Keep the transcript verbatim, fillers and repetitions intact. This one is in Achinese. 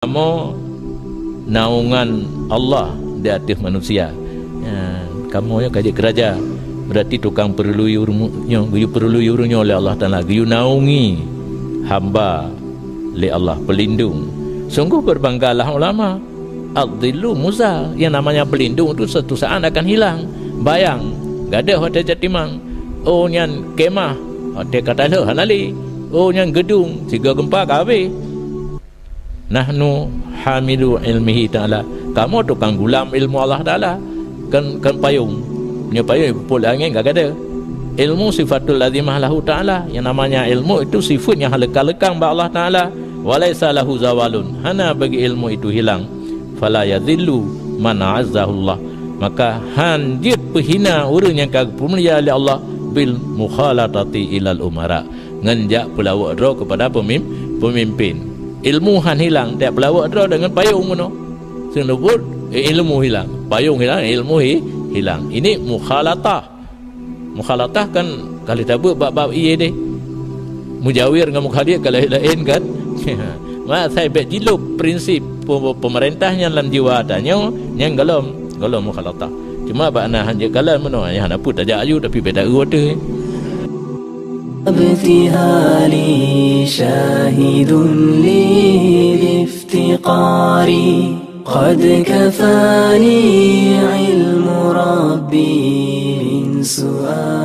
Kamoe naungan Allah di ateueh manusia. Ya, kamoe nyoe ka jeuet keu raja, berarti tukang peureuloe ureuëng nyoe, geuyue peureuloe ureuëng nyoe lé Allah Taala, geuyue naungi hamba lé Allah, peulindong. Sungguh berbanggalah ulama. Adh-dhillu muzal, yang namanya pelindung itu suatu saat akan hilang. Bayang, gadôh watée catimang, oh nyan kemah, watée ka talheueh hana lé, oh nyan geudong, sigoe geumpa ka habéh. Nahnu hamilu ilmihi ta'ala, kamoe tukang gulam ilmu Allah Taala, kan, kan payong. Nyoe payong ipupot lé angén ka gadôh. Ilmu sifatul lazimah lahu ta'ala, yang namanya ilmu itu sifat yang leukang-leukang bak Allah Taala. Wa laisa lahu zawalun, hana bagi ilmu itu hilang. Fala yadhillu man a'azzahullah, maka han jeuet peuhina ureuëng nyang ka geupeumulia lé Allah bil mukhalatati ilal umara, ngon jak peulawok droe keupada peumim-, peumimpén. Ilmu han hilang, jak peulawok droe deungon payong bunoe. Seuneubut, eh, ilmu hilang, payong hilang, ilmu hi-, hilang. Ini mukhalatah. Mukhalatah kan ka lheueh tabeuet bab-bab ié deh. Mujawir ngon mukhalif ka laén-laén kan? Mak sai bèk jilôb prinsip pe-, pemerintah nyan lam jiwa tanyoe, nyan gohlom, gohlom mukhalatah. Cuma bak na han jeuet kalon meunoe, nyan hana peue tajak aju, tapi bèk taeu watèe. ابتهالي شاهد لي بافتقاري، قد كفاني علم ربي من سؤال.